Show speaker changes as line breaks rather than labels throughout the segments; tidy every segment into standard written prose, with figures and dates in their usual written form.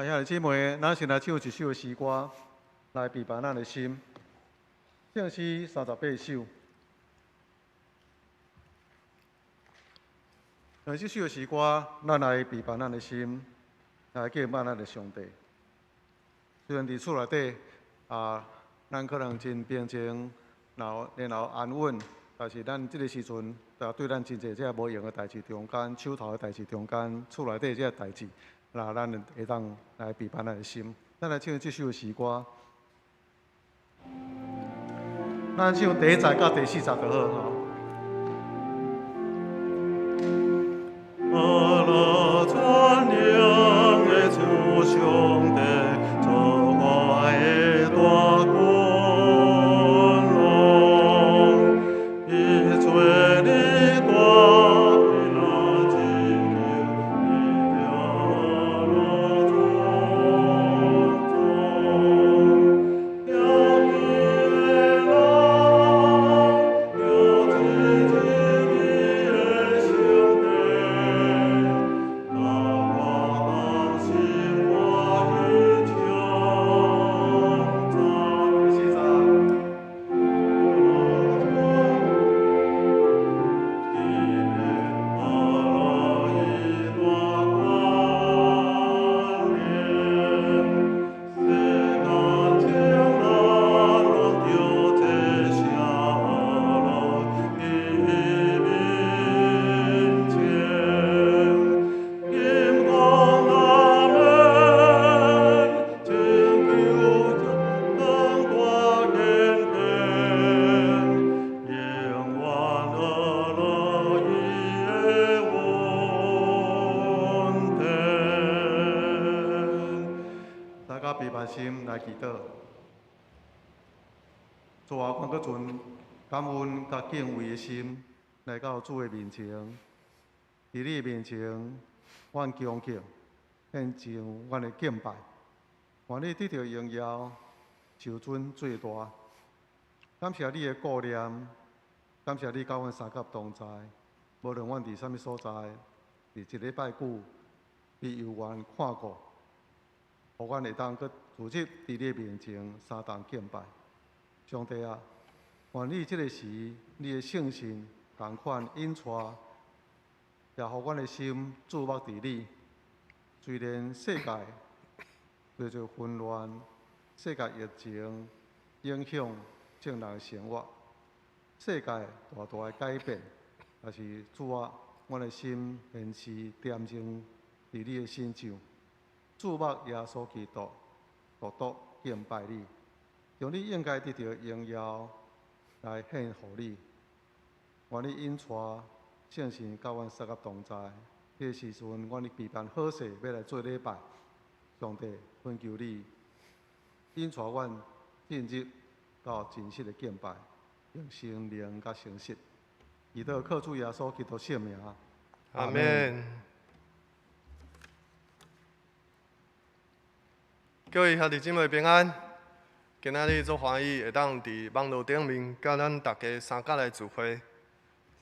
兄弟姊妹，咱先來唱一首詩歌，來備辦咱的心。聖詩38首。用這首詩歌，咱來備辦咱的心，來敬拜咱的上帝。雖然佇厝內底啊，咱可能真平靜，然後安穩，但是咱這个時陣，啊，對咱真濟這無閒的代誌中間，手頭的代誌中間，厝內底這个代誌，那咱會當來備辦咱的心。咱來唱這首詩歌，咱唱第一節佮第四節就好吼。阿拉全能的主上帝，造化的大君王，伊做你大的拯救，伊著阿拉尊崇，听见的人，著進入伊的聖殿，甲我同心歡喜唱讚。第四節。阿拉伊大關聯，世間情人攏著這聲阿拉伊面前，金剛阿門，拯救更大顯現，永遠阿拉伊的恩典。大家閉辦心來祈禱。主啊，阮閣存感恩佮敬畏的心來到主的面前，佇你的面前，阮恭敬獻上阮的敬拜，願你得著榮耀，受尊做大。感謝你的顧念，感謝你佮阮相佮同在，無論阮佇啥物所在，佇一禮拜久，你猶原看顧，予阮會當閣組織佇你的面前相同敬拜。上帝啊，願你這个時，你的聖神仝款引帶，也予阮的心注目佇你。雖然世界濟濟紛亂，世界疫情影響眾人的生活，世界大大的改變，但是主啊，阮的心仍是恬靜佇你的身上，注目耶穌基督，獨獨敬拜你，將你應該得著榮耀來獻予你。願你引帶聖神佮阮相佮同在。這个時陣，阮咧備辦好勢，欲來做禮拜。上帝，懇求你引帶阮進入到真實的敬拜，用心靈佮誠實。祈禱靠主耶穌基督聖名。
阿門。各位兄弟姊妹平安。今仔日足歡喜會當佇網路頂面佮咱大家相佮來聚會，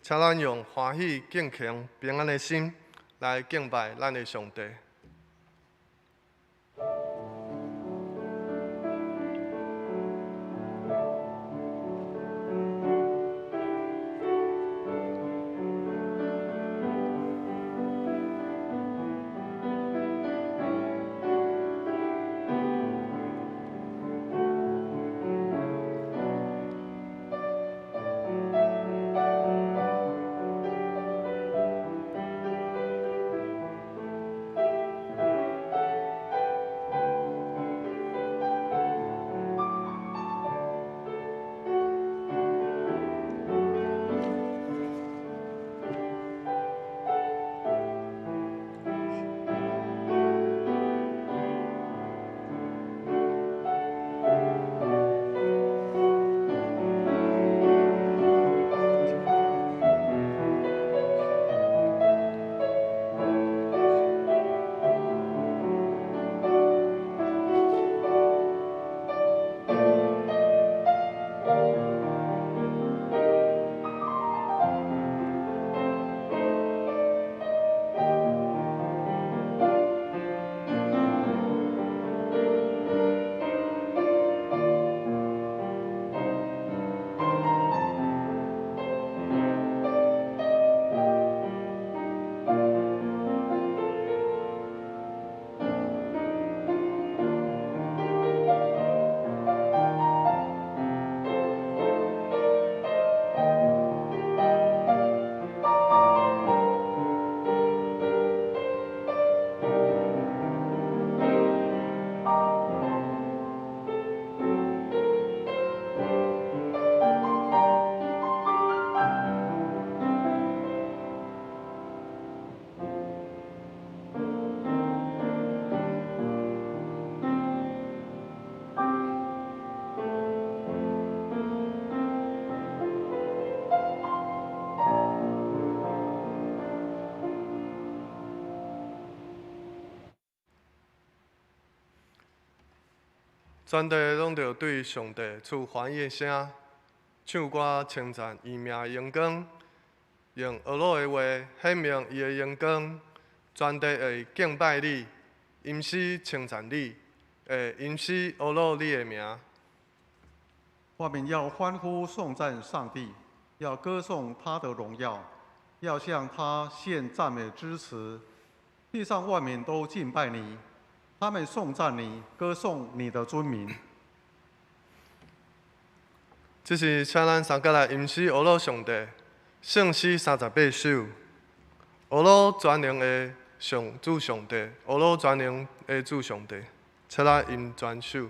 請咱用歡喜、敬虔、平安的心來敬拜咱的上帝。全地攏著對上帝出歡喜的聲，唱歌稱讚伊名的榮光，用呵咾的話顯明伊的榮光。全地會敬拜你，吟詩稱讚你，會吟詩呵咾你的名。
萬民要歡呼頌讚上帝，要歌頌他的榮耀，要向他獻讚美之詞。地上萬民都敬拜你，他們頌讚你，歌頌你的尊名。
這是請咱三個來吟詩呵咾上帝，聖詩38首，呵咾全能的上主上帝，呵咾全能的主上帝，請咱吟全首。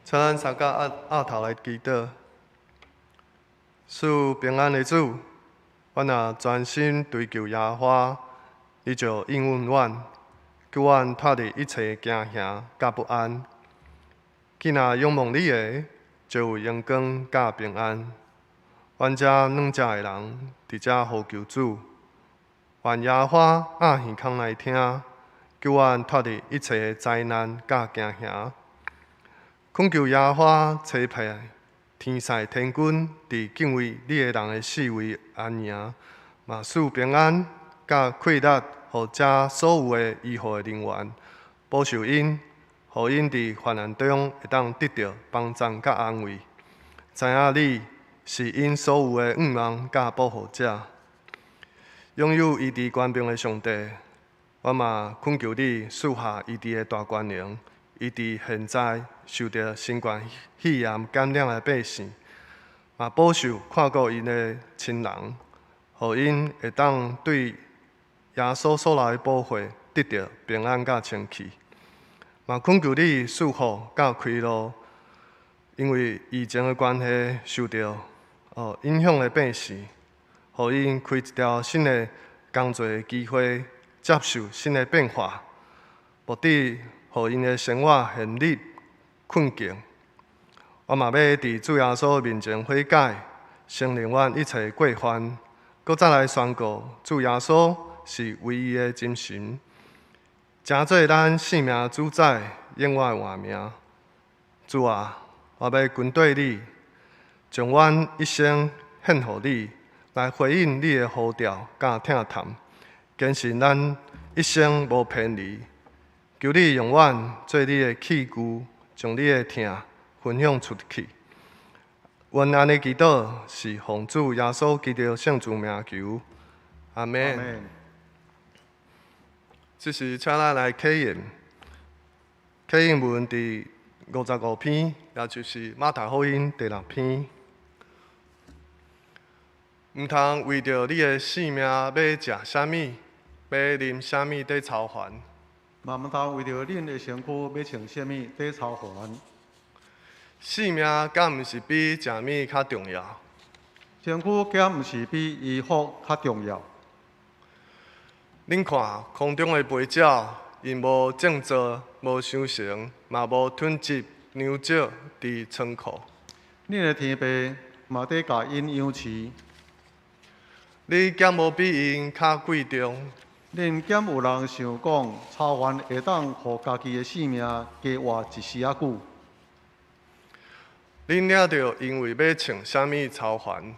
請咱三甲壓壓頭來祈禱，賜平安的主，阮若專心追求耶和華，你就應允阮，救阮脫離一切驚嚇佮不安。既若仰望你的，就有榮光佮平安。阮遮軟弱的人，佇遮呼求主，願耶和華掩耳孔來聽，救阮脫離一切的災難佮驚嚇。懇求耶和華差派天使天軍，佇敬畏你的人的四圍安營，嘛賜平安佮氣力，予遮所有的醫護的人員，保守𪜶，予𪜶佇患難中會當得著幫贊佮安慰。知影你是𪜶所有的願望佮保護者。擁有醫治權柄的上帝，我嘛懇求你賜下醫治的大權能，醫治現在受著新冠肺炎感染的百姓，嘛保守看顧𪜶的親人，予𪜶會當對耶穌所流的寶血得著平安佮清氣。嘛懇求你賜福佮開路，因為疫情的關係受著影響的百姓，予𪜶開一條新的工作的機會，接受新的變化，目的予𪜶的生活陷入困境。我嘛欲佇主耶穌面前悔改，承認阮一切過犯，閣再來宣告主耶穌是唯一的真神，成做咱性命主宰，永遠的活命。主啊，我欲跟綴你，將阮一生獻予你，來回應你的呼召佮疼惜，堅信咱一生無偏離。求你用阮做你的器具，將你的疼分享出去。阮按呢祈禱，是奉主耶穌基督聖主名求，阿們。這時，請咱來啟應，啟應文佇55篇，也就是馬太福音第六篇。毋通為著你的性命欲食啥物，欲啉啥物佇操煩。
嘛毋通為著恁的身軀欲穿啥物佇操煩。
性命敢毋是比食物較重要？
身軀敢毋是比衣服較重要？
恁看空中的飛鳥，𪜶無種作，無收成，嘛無囤積糧食佇倉庫。
恁的天父嘛佇共𪜶養飼。
你敢無比𪜶較貴重？
恁敢有人想講，操煩會當予家己的性命加活一絲仔久？
恁掠著因為欲穿啥物操煩？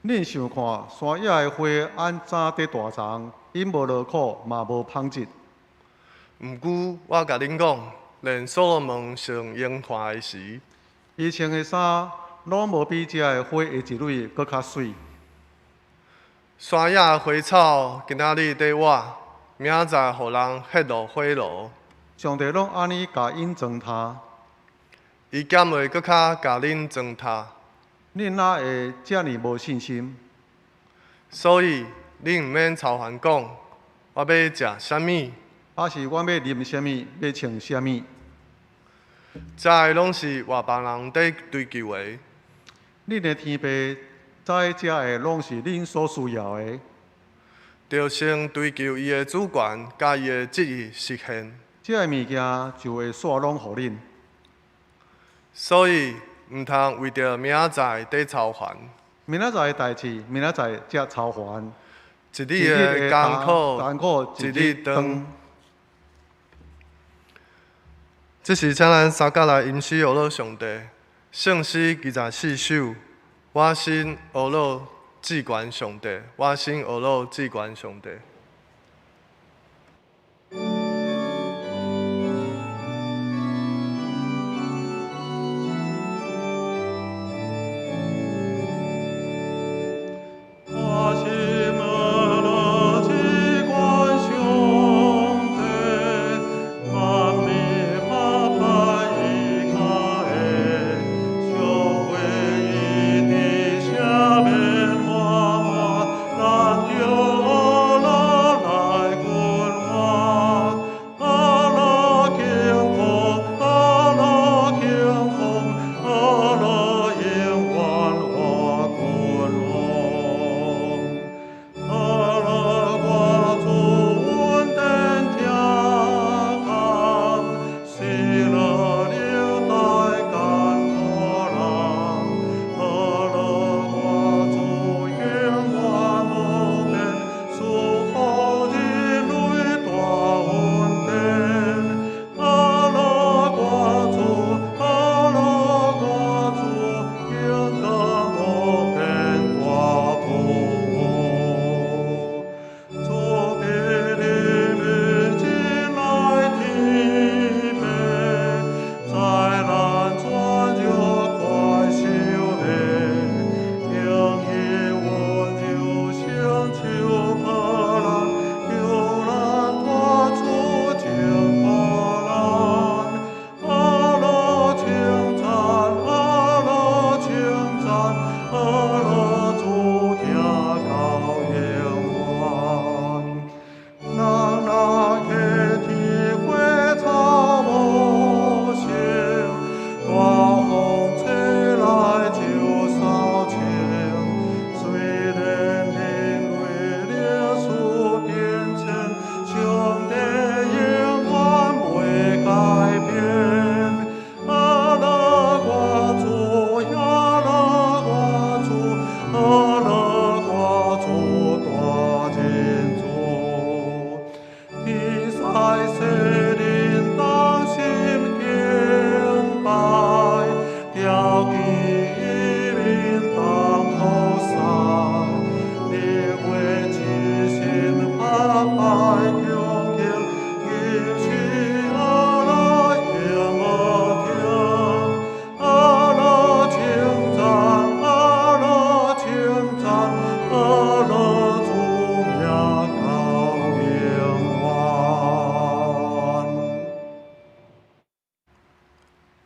恁想看山野的花按怎佇大叢，𪜶無勞苦，嘛無紡織。
毋過我共恁講，連所羅門上榮華的時，
伊穿的衫攏無比這个花的一蕊閣較媠。
山野的花草今仔日佇活，明仔載予人彼落火爐。
上帝攏按呢共𪜶裝呾，
伊敢會閣較共恁裝呾？
恁哪會遮爾無信心？
所以恁毋免操煩講，我欲食啥物，
抑是阮欲啉啥物，欲穿啥物？
這个攏是外邦人佇追求的。
恁的天父知這个攏是恁所需要的。
著先追求伊的主權，佮伊的旨意實現。
這个物件就會煞攏予恁。
所以毋通為著明仔載佇操煩。
明仔載的代誌，明仔載才操煩。
一日的艱苦，
艱苦
一日當。這時，請咱三甲來吟詩學樂上帝。聖詩24首，我心呵咾至懸上帝，我心呵咾至懸上帝。
我心呵咾至懸上帝，萬暝拍拍伊跤的，小過伊佇赦免我，咱著呵咾。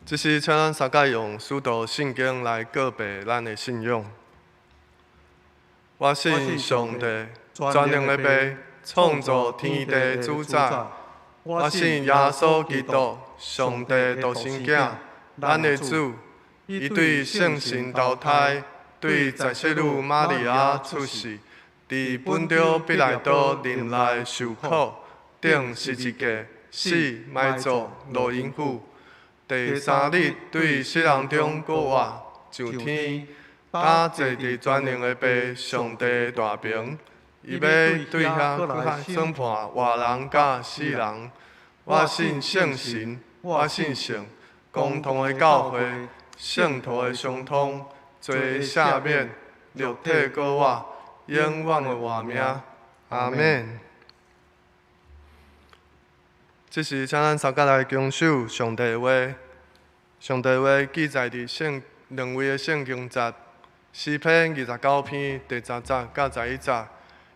這時，請咱三个用使徒信經來告白咱的信仰。我信上帝，全能的父，創造天地主宰。我信耶穌基督，上帝獨生囝，咱的主。伊對聖神投胎，對十色女瑪利亞出世，佇本丟彼拉多任內受苦，釘十字架，死，埋葬，落陰府。第三日對死人中復活，上天，搭坐佇全能的父上帝大爿。伊欲對遐閣來審判活人佮死人。我信聖神，我信聖公同的教會，聖徒的相通，罪赦免，肉體復活，永遠的活命。阿們。這時，請咱三个來遵守上帝的話。上帝的話記載佇聖兩位的聖經節，詩篇29篇第十節佮11節，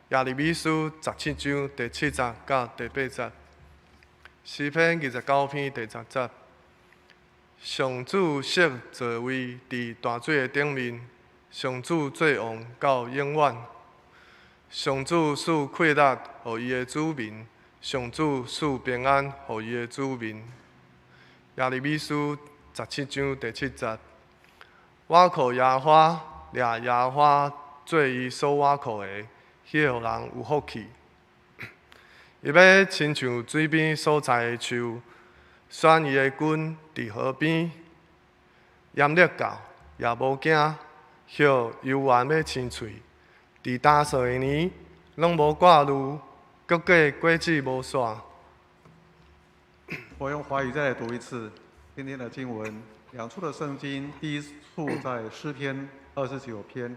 耶利米書17章第七節佮第八節。詩篇29篇第十節，上主設座位佇大水的頂面，上主做王到永遠。上主賜快樂予伊的子民。上主賜平安予伊的子民。耶利米書17章第七節，倚靠耶和華，掠耶和華做伊所倚靠的，彼號人有福氣。伊欲親像水邊所栽的樹，選伊的根佇河邊，炎熱到也無驚，葉猶原欲青翠。佇焦燥的年，攏無掛慮。閣過果子無煞。
我用華語再來讀一次今天的經文，兩處的聖經，第一處在詩篇29篇。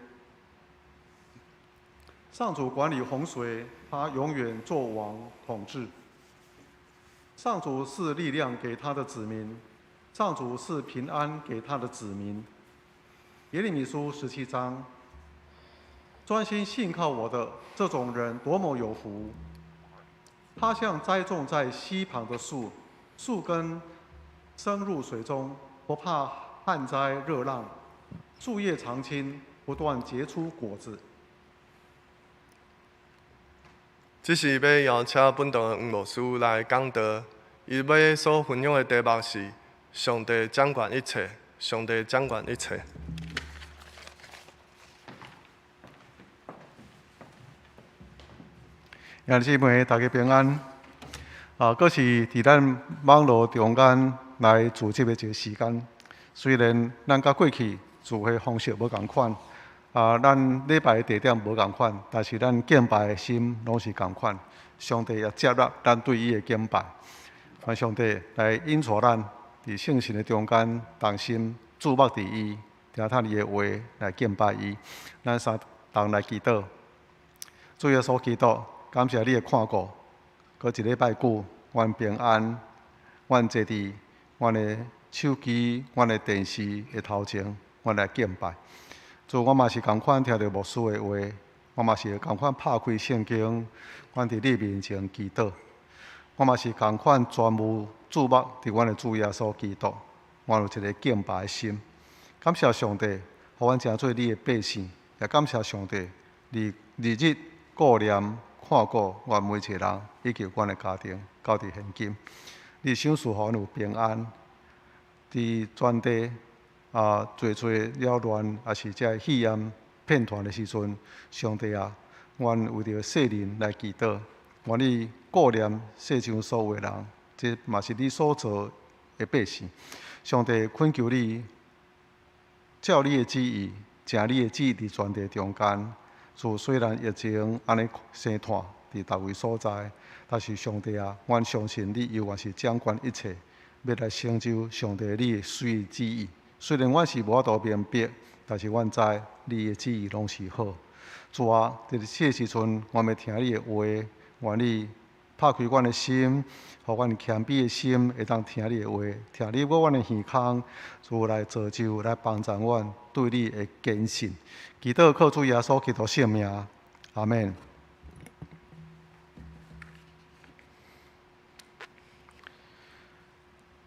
上主管理洪水，他永遠作王統治。上主賜力量給他的子民，上主賜平安給他的子民。耶利米書17章，專心信靠我的這種人多麼有福。他像栽種在溪旁的樹，樹根深入水中，不怕旱災熱浪，樹葉常青，不斷結出果子。
這時欲邀請本堂的黃牧師來講道，伊欲所分享的題目是：上帝掌管一切，上帝掌管一切。
兄弟姊妹，大家平安。啊，閣是佇咱網路中間來組織的一個時間。雖然咱佮過去聚會方式無仝款，啊，咱禮拜的地點無仝款，但是咱敬拜的心攏是仝款。上帝也接納咱對伊的敬拜。願上帝來引帶咱佇聖神的中間，同心注目佇伊，聽聽伊的話來敬拜伊。咱三同來祈禱，主耶穌基督。感謝你的看顧，閣一禮拜久，阮平安，阮坐佇阮的手機、阮的電視的頭前，阮來敬拜。主，我嘛是仝款聽著牧師的話，我嘛是仝款拍開聖經，阮佇你面前祈禱。我嘛是仝款全部注目佇阮的主耶穌基督，阮有一个敬拜的心。感謝上帝，予阮成做你的百姓，也感謝上帝，日日日顧念。看顧阮每一个人以及阮的家庭，到佇現今，你賞賜予阮有平安。佇全地啊，濟濟擾亂，抑是這肺炎片傳的時陣，上帝啊，阮為著世人來祈禱，願你顧念世上所有的人，這嘛是你所造的百姓。上帝懇求你，照你的旨意，成你的旨意佇全地中間。主，雖然疫情按呢生湠佇逐位所在，但是上帝啊，阮相信你猶原是掌管一切，欲來成就上帝你的水旨意。雖然阮是無法度明白，但是阮知你的旨意攏是好。主啊，佇這個時陣，阮欲聽你的話，願你拍開阮的心，予阮謙卑的心會當聽你的話，聽你抹阮的耳孔，主來造就、來幫助阮對你的堅信。祈禱靠主耶穌基督聖名，阿們。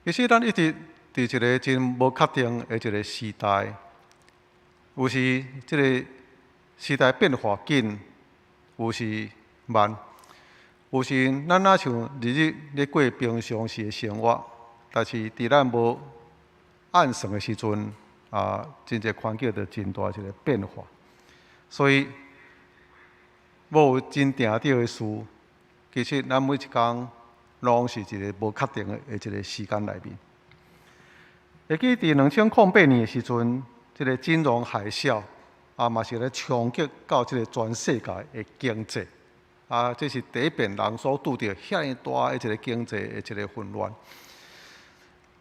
其實咱一直佇一个真無確定的一個時代，有時這个時代變化緊，有時慢，有時咱若像日日咧過平常時的生活，但是佇咱無按算的時陣，啊，真濟環境就真大一个變化，所以無有真定著的事，其實咱每一工攏是一个無確定的一个時間內面。會記佇2008年的時陣，這个金融海嘯啊，嘛是咧衝擊到這个全世界的經濟，啊，這是第一遍人所拄著遐爾大的一个經濟的一个混亂。佇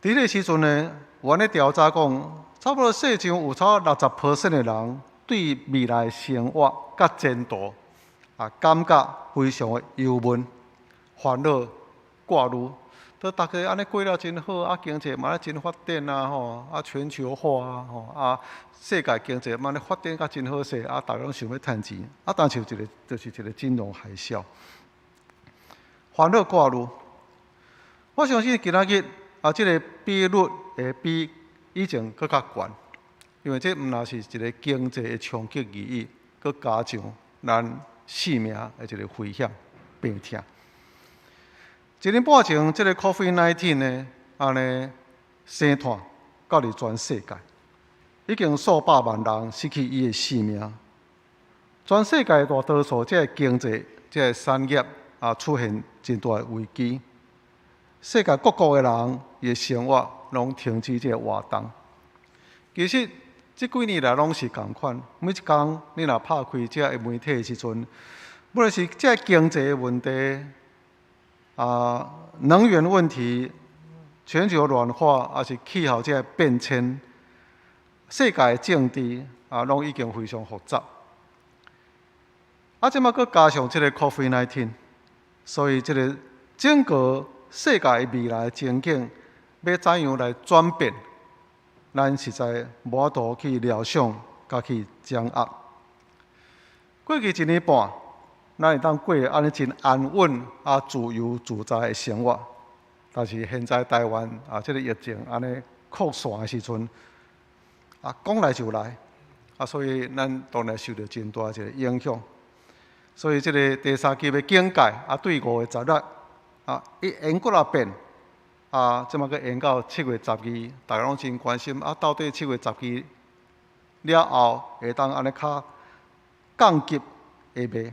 彼个時陣呢，有按呢調查講，差不多世上有差60% 的人對未來生活佮前途啊，感覺非常的憂悶、煩惱、掛慮。都逐家按呢過了真好，啊，經濟嘛咧真發展啊，吼，啊，全球化啊，吼，啊，世界經濟嘛咧發展甲真好勢，啊，逐家攏想欲趁錢，啊，但是有一个就是一个金融海嘯，煩惱掛慮。我相信今仔日啊，這个比率會比以前閣較懸，因為這毋但是一个經濟的衝擊而已，閣加上咱性命的一个危險病痛。一年半前，這个 COVID-19 呢，按呢生湠到佇全世界，已經數百萬人失去伊的性命。全世界大多數這个經濟、這个產業啊出現真大的危機。世界各國的人伊的生活攏停止這个活動。其實這幾年來攏是仝款，每一工你若拍開這个媒體的時陣，無論是這个經濟的問題，啊，能源問題、全球暖化，抑是氣候這个變遷，世界的政治啊，攏已經非常複雜。啊，這擺閣加上這个 COVID-19，所以這个整個世界的未來前景欲怎樣來轉變，咱實在無法度去料想，佮去掌握。過去一年半，咱會當過按呢真安穩啊、自由自在的生活，但是現在台灣啊，這个疫情按呢擴散的時陣，啊，講來就來，啊，所以咱當然受著真大一个影響。所以這个第三級的警戒啊，對5月16啊，伊延過來變，啊，這擺閣延到7月12，大家攏真關心啊，到底七月十二了後會當按呢較降級會袂？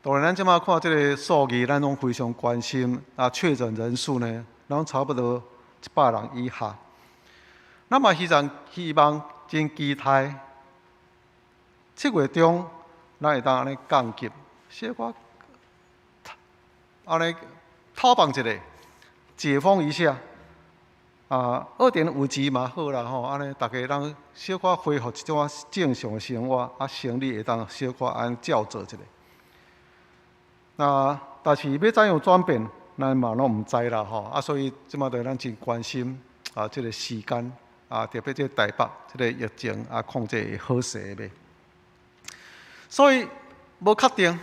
當然，咱這擺看這个數字，咱攏非常關心啊，確診人數呢，攏差不多100人以下。咱嘛希望真期待7月中，咱會當按呢降級，小可按呢透放一下，解封一下，啊，2.5級嘛好啦吼，按呢逐家攏小可恢復一種正常的生活，啊，生理會當小可按照做一下。那但是欲怎樣轉變，咱嘛攏毋知啦吼，啊，所以這擺就咱真關心啊，這个時間啊，特別這个台北這个疫情啊，控制會好勢袂？所以無確定，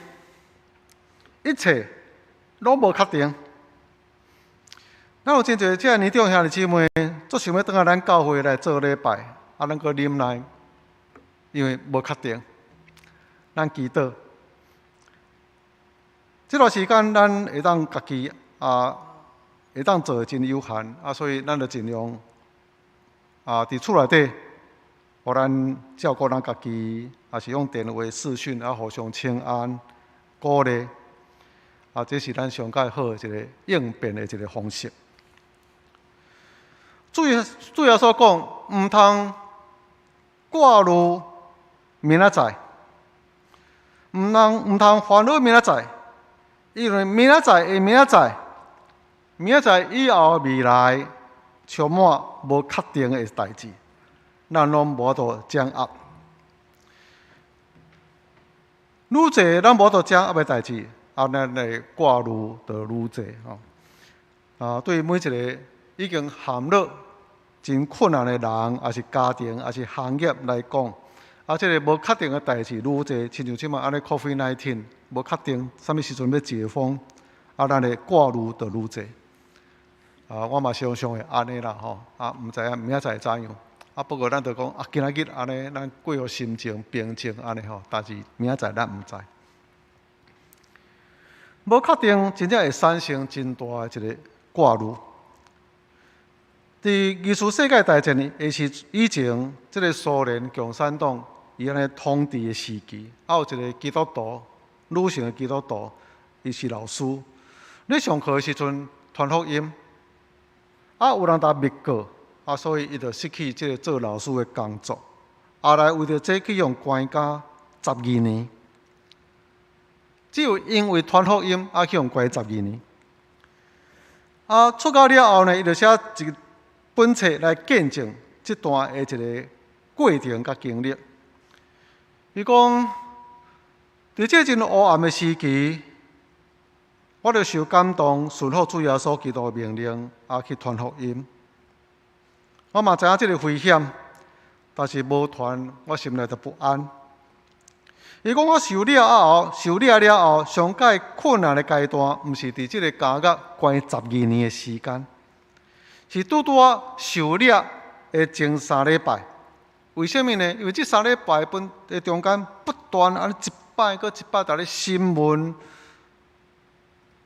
一切攏無確定。咱有真濟這个年長兄弟姊妹，足想欲轉來咱教會來做禮拜，啊，咱閣忍耐，因為無確定。咱祈禱。這段時間，咱會當家己啊，會當做的真有限，啊，所以咱就盡量啊，佇厝內底，予咱照顧咱家己，抑是用電話視訊啊，互相請安鼓勵，啊，這是咱上蓋好的一個應變的一个方式。主耶穌講，毋通掛慮明仔載，毋通煩惱明仔載。因為明仔載的明仔載，明仔載以後未來充滿無確定的代誌，咱攏無法度掌握。愈濟咱無法度掌握的代誌，啊，咱的掛慮就愈濟吼。啊，對每一个已經陷入真困難的人，抑是家庭，抑是行業來講，啊，這个無確定的代誌愈濟，親像這擺按呢 COVID-19，無確定啥物時陣欲解封，啊，咱的掛慮就愈濟。啊，我嘛常常會按呢啦吼，啊，毋知影明仔載會怎樣。啊，不過咱就講啊，今仔日按呢，咱過予心情平靜按呢吼，但是明仔載咱毋知。無確定，真正會產生真大的一個掛慮。佇二次世界大戰的時以前，這个蘇聯共產黨伊按呢統治的時期，啊有一个基督徒，女性的基督徒，伊是老師，咧上課的時陣傳福音，啊有人共密告，啊所以伊就失去這个做老師的工作。後來為著這去予關監12年，只有因為傳福音啊去予關十二年。啊出獄了後呢，伊就寫一本冊來見證這段的一个過程佮經歷。伊講，佇這陣黑暗的時期，我就受感動，順服主耶穌基督的命令，啊去傳福音。我嘛知影這个危險，但是無傳，我心內就不安。伊講我受掠後，受掠了後，上蓋困難的階段，毋是佇這个監獄關十二年的時間，是拄拄仔受掠的前三禮拜。為啥物呢？因為這三禮拜本的中間，不斷按呢一擺閣一擺，佇咧審問，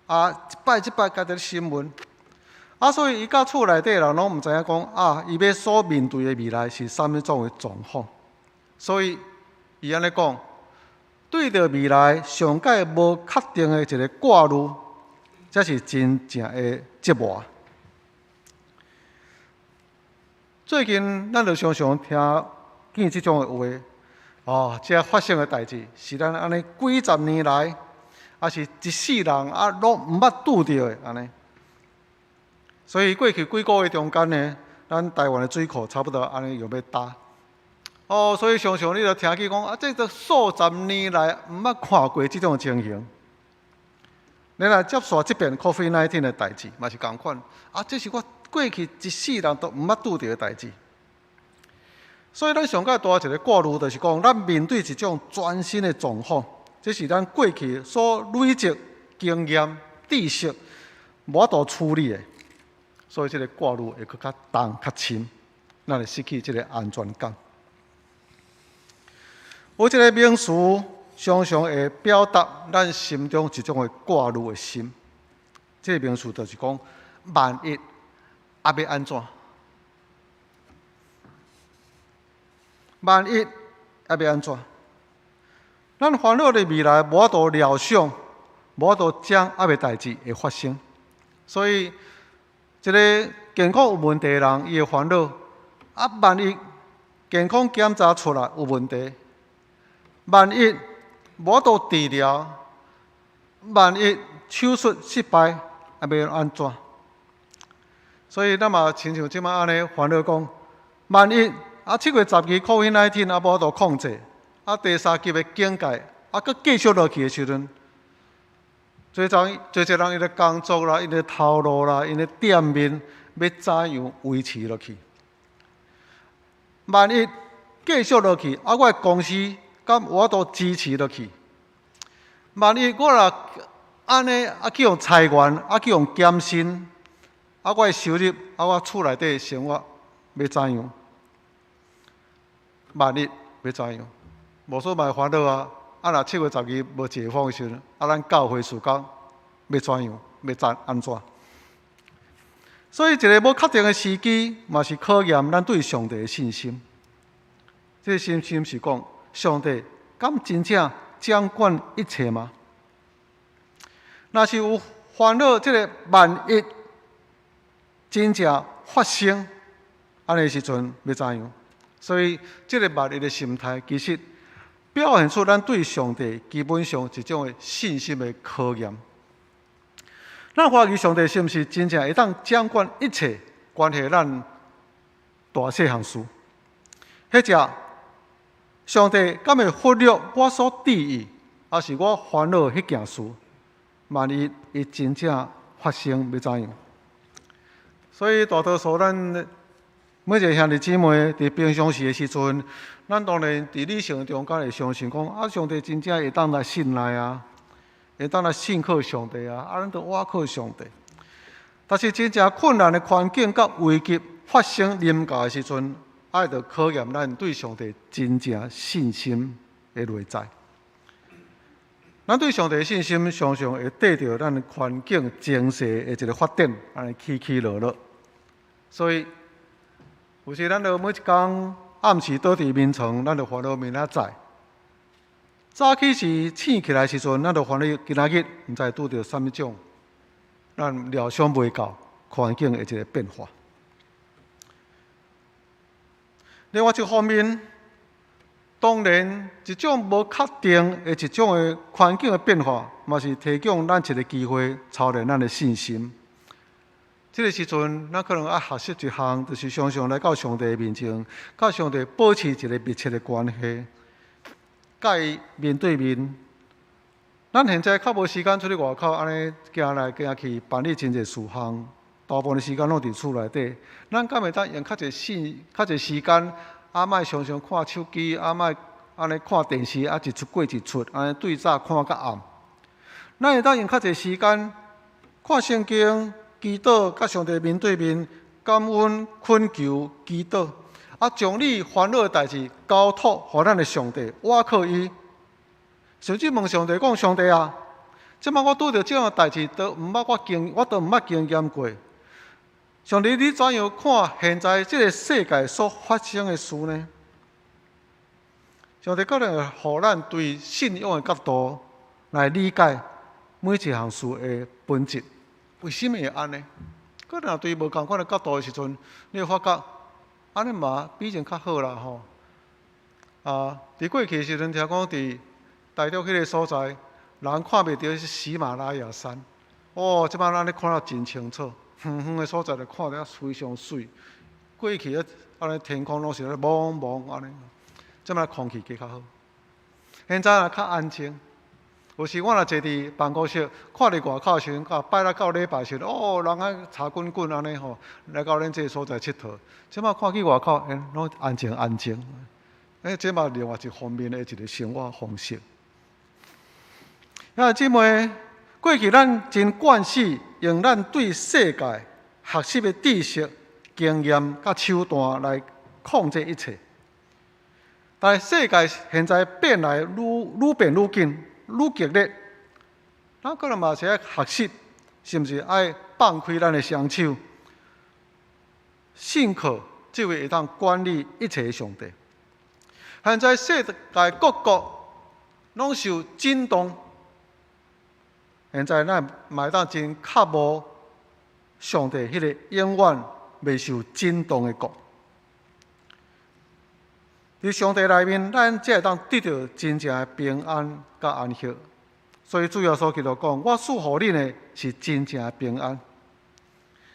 啊，一擺一擺共佇咧審問，啊，所以伊佮厝內底人攏毋知影講啊，伊欲所面對的未來是啥物種的狀況。所以伊按呢講，對著未來上蓋無確定的一个掛慮，這是真正的折磨。最近咱就常常聽見這種的話，哦，這發生的代誌是咱按呢幾十年來，抑是一世人啊，攏毋捌拄著的按呢。所以過去幾个月中間呢，咱台灣的水庫差不多按呢又欲焦。哦，所以常常你就聽見講啊，這個數十年來毋捌看過這種情形。你來接續這遍 COVID-19 的代誌，嘛是仝款。啊，這是我過去一世人都毋捌拄著的代誌。所以咱上蓋大一个掛慮，就是講，咱面對一種全新的狀況，這是咱過去所累積經驗、知識無法度處理的，所以這个掛慮會閣較重、較深，咱會失去這个安全感。有一个名詞，常常會表達咱心中一種的掛慮的心。這个名詞就是講，萬一啊欲按怎？萬一啊欲按怎？咱煩惱的未來無法度料想，無法度掌握的代誌會發生。所以，一个健康有問題的人，伊會煩惱啊，萬一健康檢查出來有問題，萬一無法度治療，萬一手術失敗，啊欲按怎？所以咱嘛親像這擺按呢煩惱講，萬一啊7月12 COVID-19 啊無法度控制，啊第三級的警戒啊閣繼續落去的時陣，濟人濟濟人𪜶的工作啦、𪜶的頭路啦、𪜶的店面欲怎樣維持落去？萬一繼續落去，啊我的公司敢有法度支持落去？萬一我若按呢啊去予裁員，啊去予減薪，啊我的收入，啊我厝內底生活欲怎樣？萬一欲怎樣？無說嘛會煩惱啊！啊若7月12無解封的時陣，啊咱教會事工欲怎樣？欲怎按怎？所以一个無確定的時機，嘛是考驗咱對上帝的信心。這个信心是講，上帝敢真正掌管一切嗎？若是有煩惱，這个萬一真正發生，按呢時陣欲怎樣？所以，這个萬一的心態，其實表現出咱對上帝基本上一種的信心的考驗。咱懷疑上帝是毋是真正會當掌管一切，關係咱大細項事，或者上帝敢會忽略我所注意，抑是我煩惱彼件事？萬一伊真正發生，欲怎樣？所以大多數咱每一个兄弟姊妹佇平常時的時陣，咱當然佇理性中間會相信講，啊，上帝真正會當來信賴啊，會當來信靠上帝啊，啊，咱就倚靠上帝。但是真正困難的環境佮危機發生臨到的時陣，愛著考驗咱對上帝真正信心的內在。咱對上帝的信心，常常會綴著咱環境情勢的一个發展，按呢起起落落。所以，有時咱著每一工暗時倒佇眠床，咱就煩惱明仔載。早起時醒起來時陣，咱就煩惱今仔日毋知拄著啥物種，咱料想袂到環境的一个變化。另外一方面，當然，一種無確定的一種的環境的變化，嘛是提供咱一个機會，操練咱的信心。這个時陣，咱可能愛學習一項，就是常常來到上帝的面前，佮上帝保持一个密切的關係，佮伊面對面。咱現在較無時間出去外口，按呢行來行去辦理真濟事項，大部分的時間攏佇厝內底。咱敢會當用較濟時、較濟時間？啊，莫常常看手機，啊，莫按呢看電視，啊，一出過一出，按呢對早看到暗。咱會當用較濟時間看聖經、祈禱，佮上帝面對面，感恩、懇求、祈禱，啊，將你煩惱的代誌交託予咱的上帝，倚靠伊。甚至問上帝講：上帝啊，這擺我拄著這樣的代誌，都毋捌我經，我都毋捌經驗過。上帝，你怎樣看現在這个世界所發生的事呢？上帝可能會予咱對信仰的角度來理解每一項事的本質。為什麼會按呢？可能對無仝款的角度的時陣，你會發覺按呢嘛比以前較好啦吼。啊，佇過去的時陣，聽講佇台中彼个所在，人看袂著是喜馬拉雅山。哦，這擺咱咧看得真清楚。遠遠的所在就看得非常媠。過去啊，按呢天空攏是咧濛濛按呢，這擺空氣加較好。現在也較安靜。有時我若坐佇辦公室，看佇外口的時陣，到拜六到禮拜時，哦，人啊吵滾滾按呢吼，來到恁這个所在𨑨迌。這擺看去外口，欸，攏安靜安靜。欸，這嘛另外一方面的一个生活方式。啊，姊妹，過去咱真慣勢用咱對世界學習的知識、經驗佮手段來控制一切。但是世界現在變來愈愈變愈緊、愈激烈，咱可能嘛是愛學習，是毋是愛放開咱的雙手，信靠這位會當管理一切的上帝。現在世界各國攏受震動。現在咱嘛會當真渴慕上帝彼个永遠袂受震動的國。佇上帝內面，咱才會當得著真正的平安佮安息。所以主耶穌基督講：我賜予恁的是真正的平安。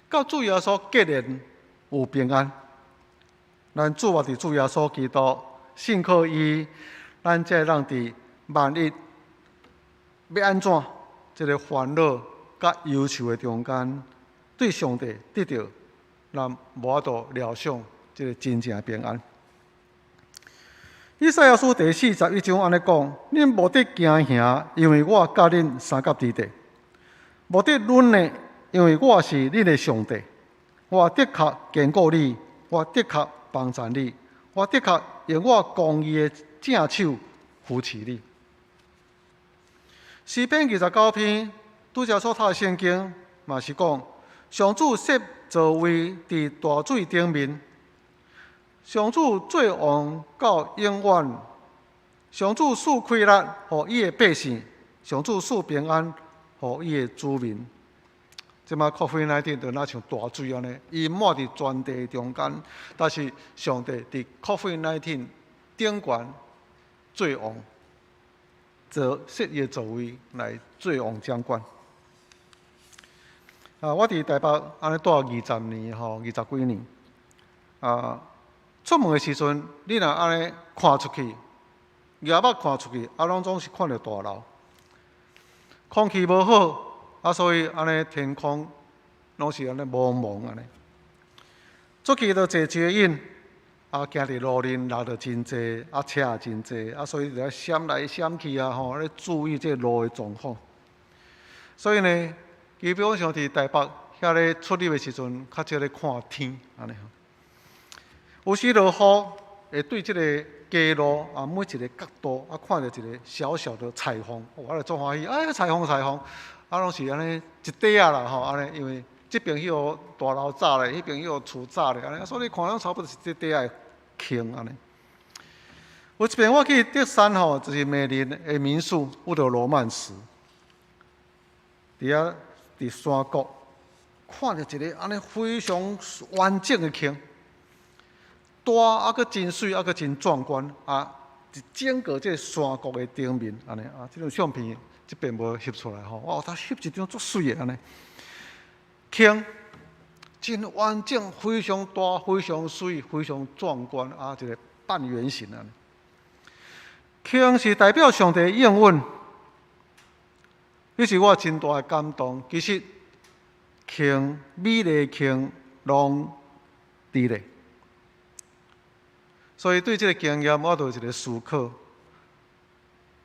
佮主耶穌結連有平安。咱注目佇主耶穌基督，信靠伊，咱才會當佇萬一欲按怎？這个煩惱佮憂愁的中間，對上帝得著咱無法度料想這个真正的平安。以賽亞書第41章按呢講：恁無得驚嚇，因為我佮恁相佮佇咧；無得忍呢，因為我是恁的上帝。我的確堅固你，我的確幫贊你，我的確用我公義的正手扶持你。詩篇29篇，拄才所讀的聖經嘛是講，上主設座位佇大水頂面，上主做王到永遠，上主賜快樂予伊的百姓，上主賜平安予伊的子民。這擺 COVID-19 就若像大水按呢，淹沒佇全地中間，但是上帝佇 COVID-19 頂懸做王。做設伊的座位來做王掌管。啊，我佇台北按呢蹛20年吼，二十幾年。啊，出門的時陣，你若按呢看出去，舉目看出去，啊，攏總是看著大樓。空氣無好，啊，所以按呢天空攏是按呢濛濛按呢。出去就坐捷運。啊，行佇路面人就真濟，啊車也真濟，啊所以就愛閃來閃去啊吼，咧注意這个路的狀況。所以呢，基本上佇台北遐咧出入的時陣，較少咧看天，按呢吼。有時落雨，會對這个街路啊，每一个角度啊，看著一个小小的彩虹，我就足歡喜，哎，彩虹彩虹，啊，攏是按呢一塊仔啦吼，按呢，因為這邊彼個大樓罩咧，彼邊彼個厝罩咧，按呢，所以看攏差不多是這塊仔的空按呢。有一遍我去德山吼，就是美林的民宿，有著羅曼史，佇遐佇山谷看著一个按呢非常完整的坑。大啊，閣真媠，啊，閣真壯觀啊！一整個這个山谷的頂面，按呢啊，這張相片這邊無翕出來吼，哇！他翕一張足媠的按呢，坑真完整，非常大，非常媠，非常壯觀啊！一个半圓形按呢。坑是代表上帝的應允，這是我真大的感動。其實坑美麗坑攏佇咧。所以對這個經驗，我就有一個思考。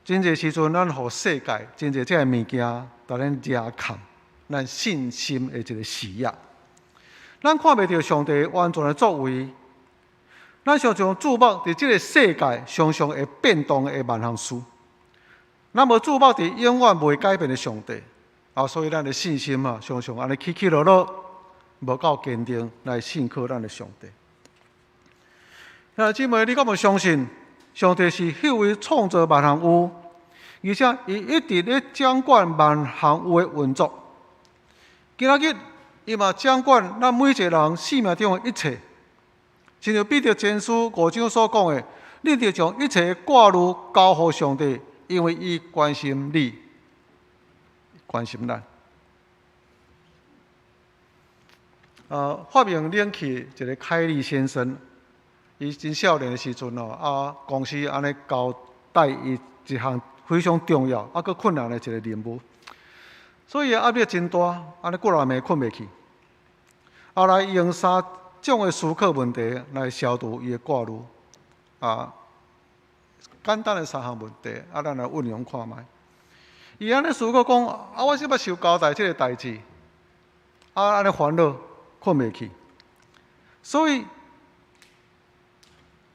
真濟時陣，咱予世界真濟這个物件，共咱遮蓋咱信心的一個視野。咱看袂著上帝完全的作為，咱常常注目佇這个世界常常會變動的萬項事。咱無注目佇永遠袂改變的上帝，啊，所以咱的信心啊，常常按呢起起落落，無夠堅定來信靠咱的上帝。兄弟姊妹，你敢有相信上帝是彼位創造萬項有，而且伊一直咧掌管萬項有的運作。今仔日伊嘛掌管咱每一个人生命中的一切。親像彼得前書五章所講的，你著將一切掛慮交予上帝，因為伊關心你，關心咱。發明冷氣一个凱利先生。伊真少年的時陣哦，啊，公司按呢交代伊一項非常重要啊，閣困難的一個任務，所以壓力真大，按呢幾若暝睏袂去。後來用三種的思考問題來消除伊的掛慮，啊，簡單的三項問題，啊，咱來運用看覓。伊按呢思考講，啊，我這擺受交代這个代誌，啊，按呢煩惱睏袂去，所以。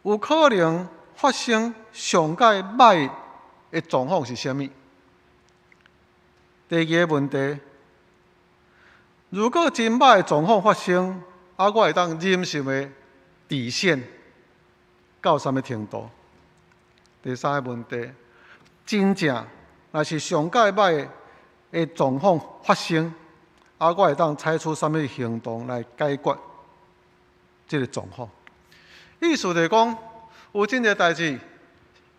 有可能發生上蓋歹的狀況是啥物？第二个問題，如果真歹的狀況發生，啊，我會當忍受的底線到啥物程度？第三个問題，真正若是上蓋歹的狀況發生，啊，我會當採取啥物行動來解決這个狀況？意思就是講，有真濟代誌，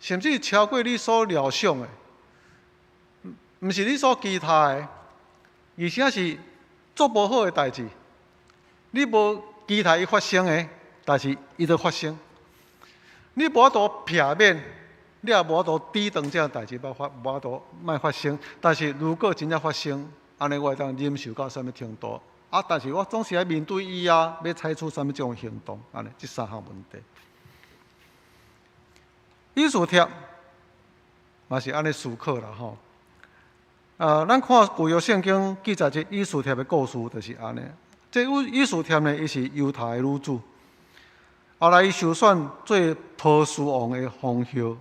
甚至超過你所料想的，毋是你所期待的，而且是足無好的代誌。你無期待伊發生的，但是伊就發生。你無法度避免，你也無法度抵擋這樣代誌，無法度莫發生。但是如果真正發生，按呢我會當忍受到啥物程度？啊！但是我總是愛面對伊啊，欲採取啥物種行動？按呢，這三項問題。以斯帖嘛是按呢思考啦吼。咱看舊約聖經記載這以斯帖的故事，就是按呢。這以斯帖呢，伊是猶太的女子，後來伊受選做波斯王的皇后。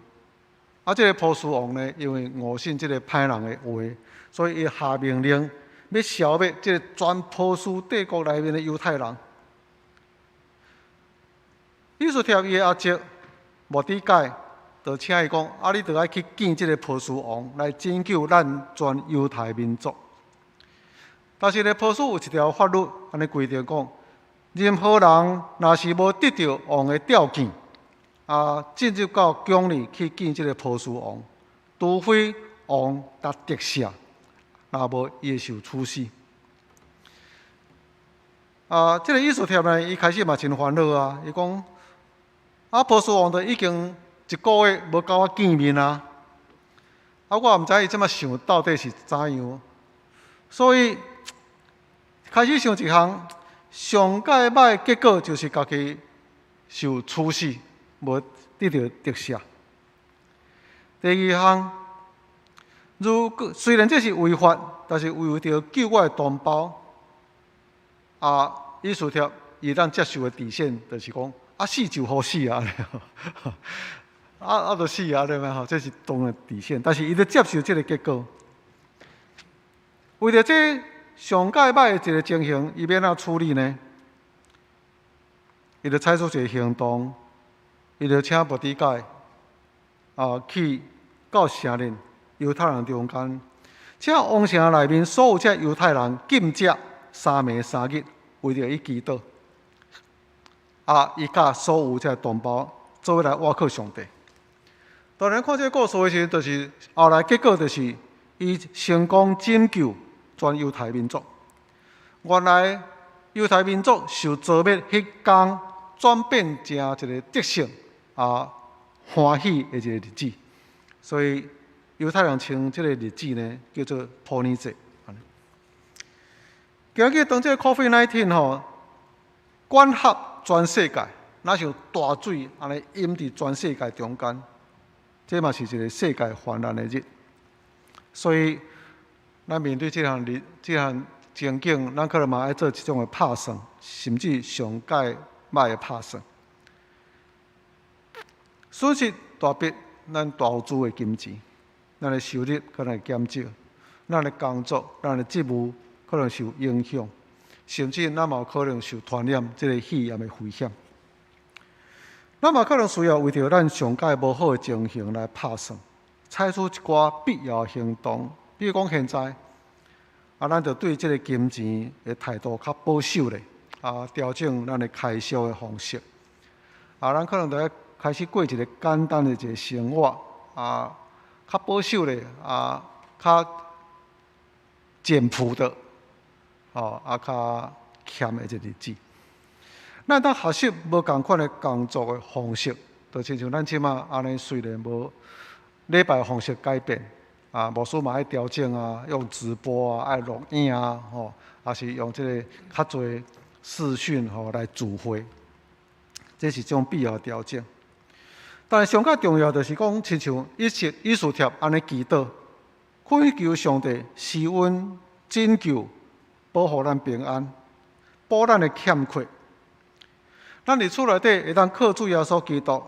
啊，這个波斯王呢，因為誤信這个歹人的話，所以伊下命令，欲消滅這个全波斯帝國內面的猶太人。以斯帖伊的阿叔末底改，就請伊講：啊，你著愛去見這个波斯王，來拯救咱全猶太民族。但是呢，波斯有一條法律，按呢規定講，任何人若是無得著王的召見，啊，進入到宮裡去見這个波斯王，除非王共特赦。若無，伊會受處死。啊，這个以斯帖呢，伊開始嘛真煩惱啊。伊講：啊，波斯王都已經一個月無共我見面啊。啊，我也毋知伊這擺想到底是怎樣。所以開始想一項，上蓋歹結果就是家己受處死，無得著特赦。第二項。如果雖然這是違法，但是為著救我的同胞，啊，以斯帖伊當接受的底線，就是講啊死就予死啊，啊啊就死啊，對嗎？吼，這是當然底線。但是伊就接受這个結果。為著這上蓋歹的一个情形，伊欲按怎處理呢？伊就採取一个行動，伊就請末底改啊去到城裡猶太人中間，請王城內面所有這猶太人禁食3暝3日，為著伊祈禱。啊，伊佮所有這同胞做伙來倚靠上帝。當然，看這个故事的時陣，就是後來結果就是伊成功拯救全猶太民族。原來猶太民族受災滅彼工，轉變成一个得勝啊歡喜的一个日子。所以猶太人稱這个日子呢，叫做普珥節。今日當這个 COVID-19 吼，管轄全世界，若像大水按呢淹佇全世界中間，這嘛是一个世界患難的日。所以，咱面對這項日、這項情景，咱可能嘛愛做一種的拍算，甚至上蓋歹的拍算。損失大筆，咱投資的金錢，咱的收入可能會減少，咱的工作、咱的職務可能受影響，甚至咱嘛有可能受傳染這个肺炎的危險。咱嘛可能需要為著咱上蓋無好的情形來拍算，採取一寡必要行動。比如講現在，啊，咱就對這个金錢的態度較保守咧，啊，調整咱的開銷的方式。啊，咱可能就愛開始過一个簡單的一个生活，啊，較保守咧，啊，較簡樸的，哦，啊，較儉的一個日子。咱當學習無仝款的工作的方式，就親像咱這馬按呢，雖然無禮拜方式改變，啊，牧師嘛愛調整啊，用直播啊，愛錄影啊，吼，抑是用這个較濟視訊吼來聚會，這是一種必要調整。但是上較重要就是講，親像以斯帖按呢祈禱，懇求上帝施恩拯救，保護咱平安，補咱的欠缺。咱佇厝內底會當靠主耶穌基督，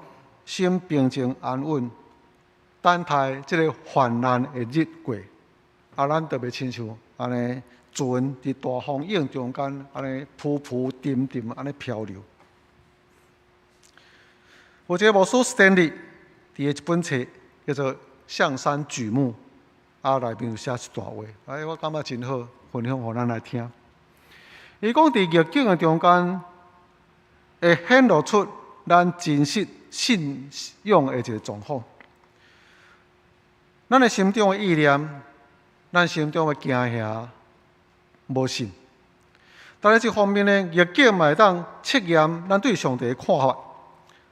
心平靜安穩，等待這个患難的日過。啊，咱就袂親像按呢船佇大風湧中間，按呢浮浮沉沉，按呢漂流。有一个牧師 Stanley 佇伊一本冊叫做《向山舉目》，啊，內面有寫一段話，哎，我感覺真好，分享予咱來聽。伊講佇逆境的中間，會顯露出咱真實信仰的一个狀況。咱的心中的意念，咱心中的驚嚇、無信。但是這方面呢，逆境嘛會當測驗咱對上帝的看法，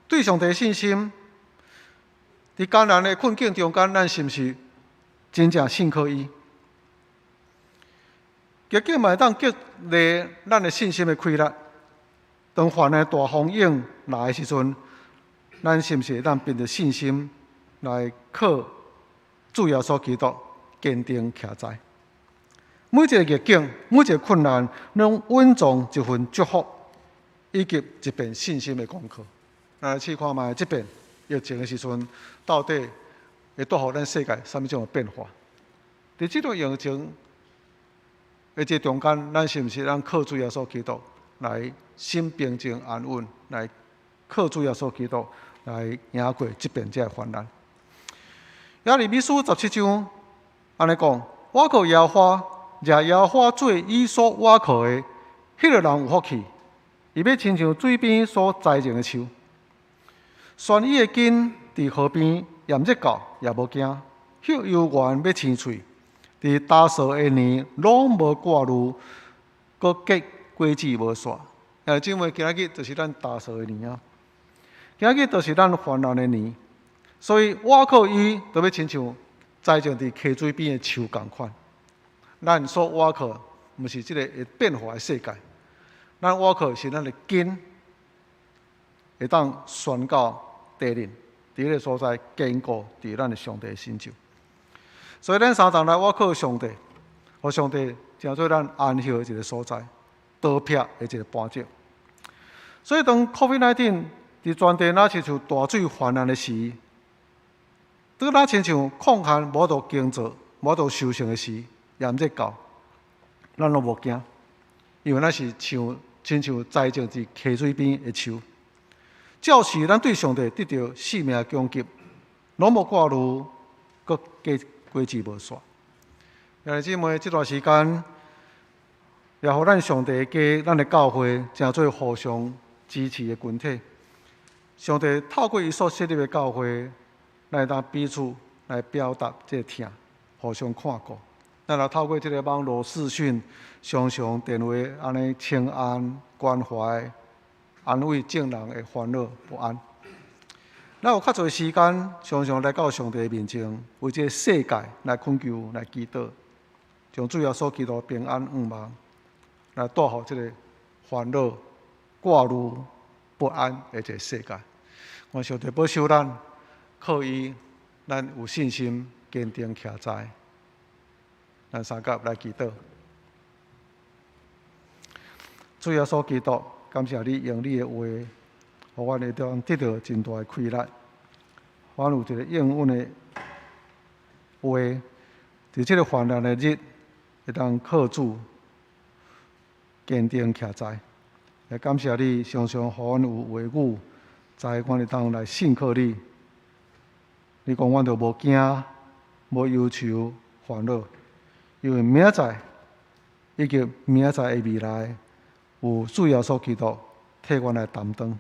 對上帝的信心。佇艱難的困境中間，咱是毋是真正信靠伊？逆境嘛會當激勵咱的信心的氣力。當患難大風湧來的時陣，咱是毋是會當憑著信心來靠主耶穌基督堅定徛在？每一个逆境，每一个困難，攏蘊藏一份祝福，以及一遍信心的功課。來試看覓，這遍疫情的時陣，到底會帶予咱世界啥物種的變化？佇這段疫情的這中間，咱是毋是咱靠主耶穌基督來心平靜安穩，來靠主耶穌基督來贏過這遍這个患難？耶利米書17章按呢講：倚靠耶和華，認耶和華做伊所倚靠的，彼个人有福氣。伊欲親像水邊所栽種的樹，旋伊的根佇河邊，炎熱到也無驚，葉猶原欲青翠。佇焦燥的年攏無掛慮，閣結果子無煞。啊，姊妹，今仔日就是咱焦燥的年啊！今仔日就是咱患難的年，所以倚靠伊，就欲親像栽種佇溪水邊的樹仝款。咱所倚靠，毋是這个會變化的世界，咱倚靠是咱的根，會當旋到地裡，佇彼个所在堅固佇咱的上帝的成就。所以，咱三同來倚靠上帝，予上帝成做咱安息的一个所在。刀劈的一个扳手。所以當 COVID-19 佇全地若親像大水泛濫的時，當若親像礦旱無法度耕作、無法度收成的時，炎熱到，咱攏無驚，因為咱是像親像栽種佇溪水邊的樹。照時咱對上帝得著性命供給，攏無掛慮，閣果子無煞。兄弟姊妹，這段時間也予咱上帝的家、咱的教會，成做互相支持的群體。上帝透過伊所設立的教會，來當彼此來表達這個疼，互相看顧。咱也透過這個網路視訊，常常電話按呢請安、關懷、安慰眾人的煩惱不安。咱有較濟時間，常常來到上帝的面前，為這個世界來懇求、來祈禱，將主耶穌基督平安向望來帶予這個煩惱、掛慮、不安的這個世界。願上帝保守咱，靠伊，咱有信心堅定徛在。咱三甲來祈禱。主耶穌基督，感謝你用你的話，予阮會當得到真大的氣力。阮有一個應允的話，佇這個患難的日，會當靠主堅定徛在。也感謝你常常予阮有話語，知阮會當來信靠你。你講阮就無驚、無憂愁、煩惱，因為明仔載以及明仔載的未來，有主耶穌基督替阮來擔當。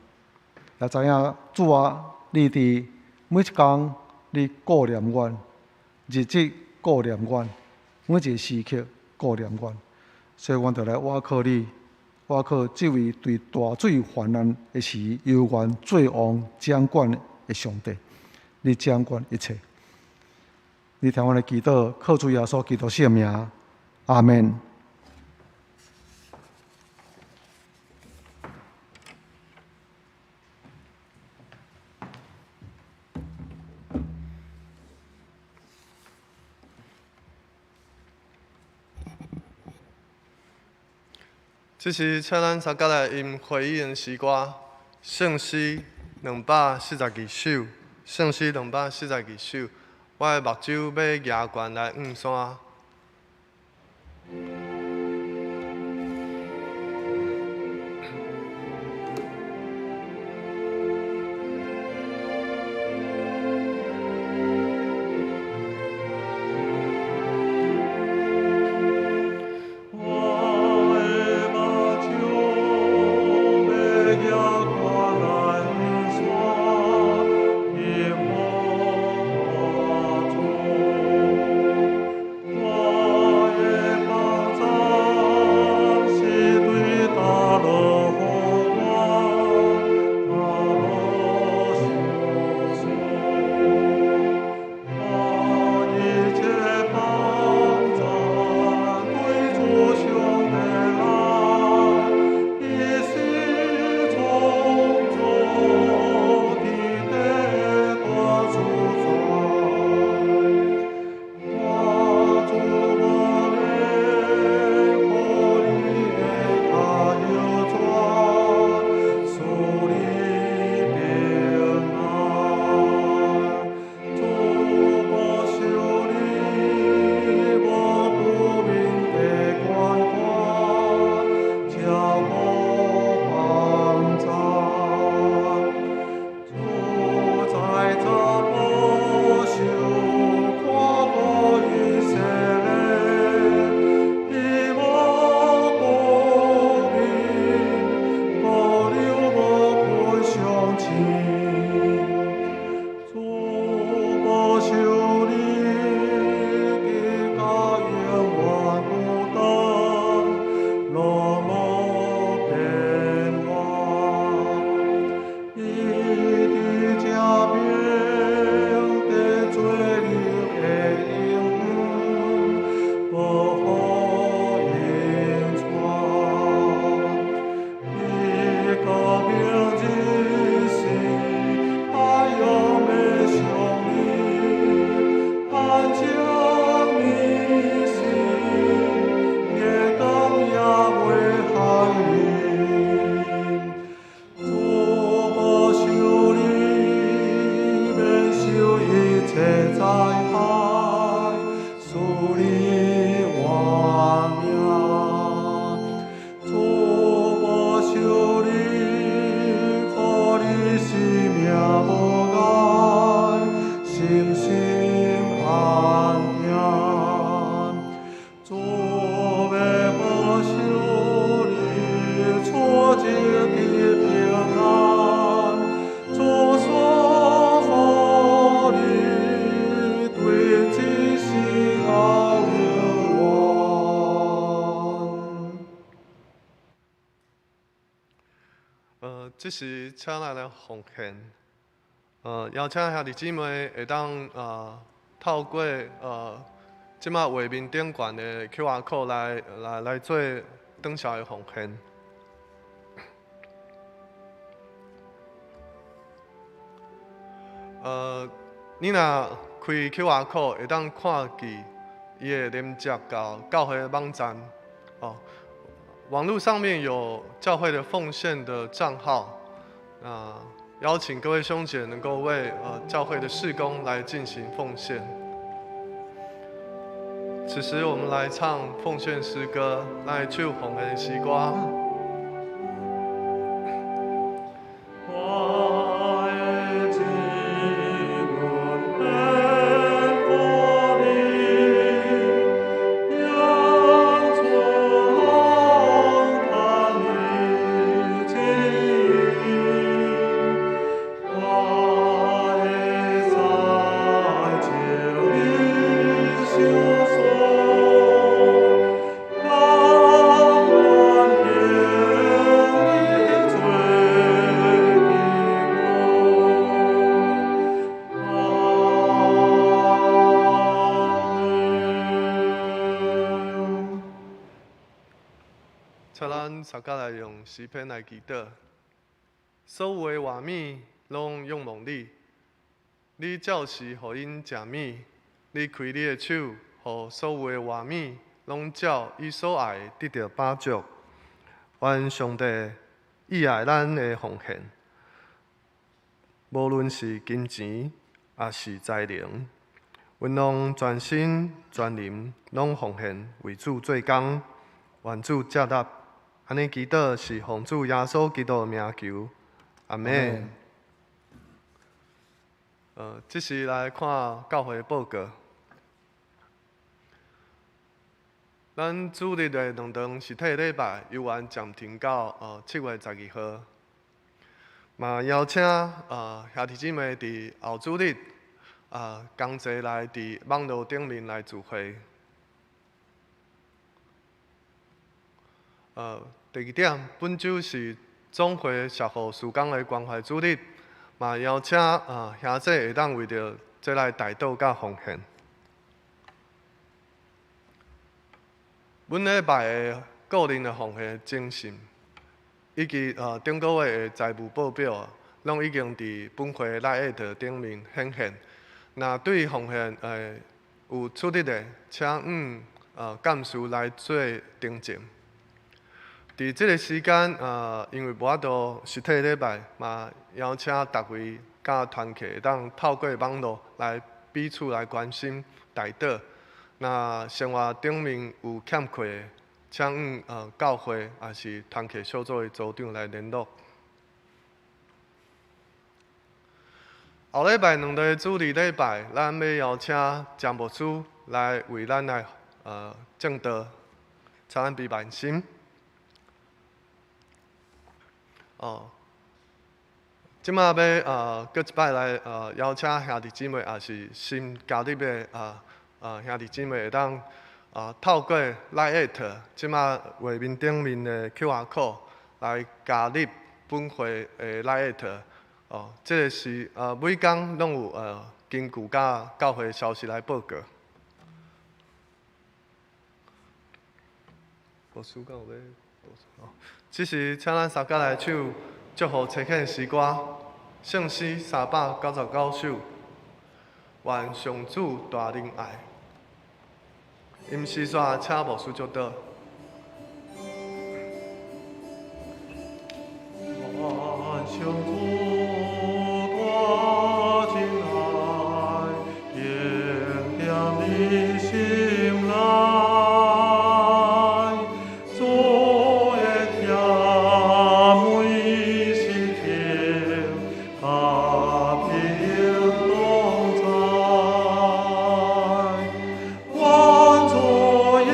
也知影主啊，你佇每一工你顧念阮，日子顧念阮，每一個時刻顧念阮，所以阮就來倚靠你，倚靠這位對大水泛濫的時猶原做王掌管的上帝，你掌管一切。你聽阮的祈禱，靠主耶穌基督聖名，阿門。
這時，請咱三甲來吟回應詩歌，聖詩242首，聖詩242首，我的目睭欲舉懸來向山。
我的目睭欲舉懸來向山，希望我主，
這時請咱來奉獻。邀請兄弟姊妹會當透過這馬畫面頂懸的 QR code 來做轉銷的奉獻。你若開 QR code 會當看見伊的連結到教會的網站。哦，網路上面有教會的奉獻的帳號，啊，邀請各位兄姐能夠為教會的事工來進行奉獻。此時我們來唱奉獻詩歌，來唱奉獻詩歌。請咱大家來用詩篇來祈禱。所有的活物攏仰望你，你照時予𪜶食物，你開你的手，予所有的活物攏照伊所愛的得著飽足。願上帝喜愛咱的奉獻，無論是金錢抑是才能，阮攏全心全靈攏奉獻為主做工，願主接納。按呢祈禱是奉主耶穌基督的名求，阿們。這時來看教會報告。咱主日的兩堂實體禮拜猶原暫停到7月12號。嘛邀請兄弟姊妹佇後主日仝齊來佇網路頂面來聚會。第二點，本週是總會社福事工的關懷主日，嘛邀請兄弟會當為著這來代禱佮奉獻。本禮拜的個人的奉獻精神，以及頂個月的財務報表，攏已經佇本會 LINE@ 頂面顯現。若對奉獻有出入的，請幹事來做訂正。佇這個時間，因為無法度實體禮拜，嘛邀請逐位佮團契會當透過網路來彼此來關心代禱。若生活頂面有欠缺的，請教會抑是團契小組的組長來聯絡。後禮拜兩日主日禮拜，咱欲邀請張牧師來為咱來證道，請咱備萬心。哦，這馬欲閣一擺來邀請兄弟姊妹，抑是新加入的兄弟姊妹會當透過 LINE@ 這馬畫面頂面的 QR code 來加入本會的 LINE@。哦，這個是每工攏有根據佮教會消息來報告。牧師敢有欲？哦，這時請咱三家來唱祝福差遣詩歌，聖詩399首，願上主大仁愛。音詩煞請牧師祝禱。
願上主大仁愛，永踮你心內。主的疼每時刻，佮彼同在。願主耶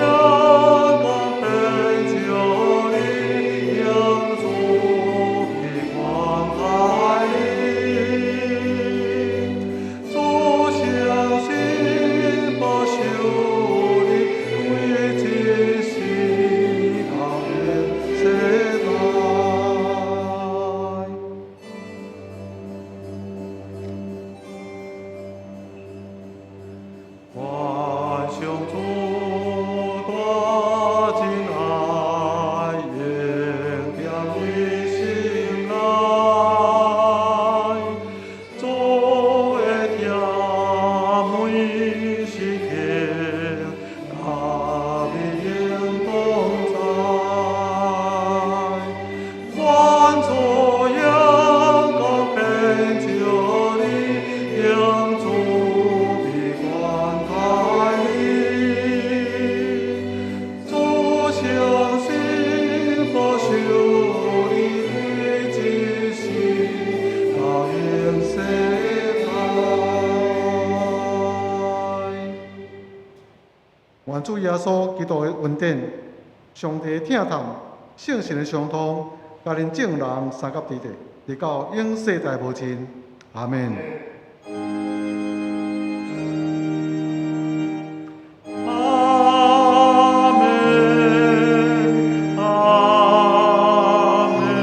主耶穌基督的恩典、上帝疼痛、聖神的相通，佮恁眾人相佮佇咧，直到永世代無盡。阿門。
阿門，阿門，阿門。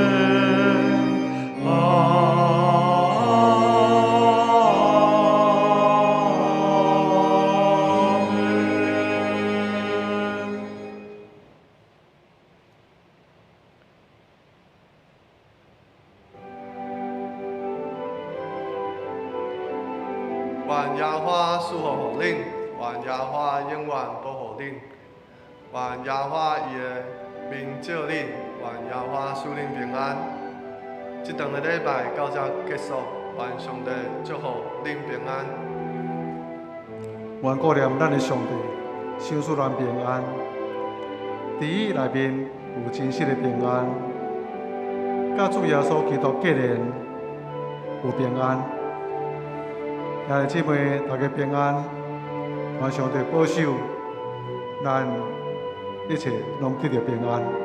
願耶和華賜福予恁，願耶和華永遠保護恁，願耶和華伊的面照恁，願耶和華賜恁平安。這頓的禮拜到這結束，願上帝祝福恁平安。
願顧念咱的上帝，賞賜咱平安。佇伊內面有真實的平安，佮主耶穌基督結連有平安。兄弟姊妹，大家平安，願上帝保守咱一切攏得著平安。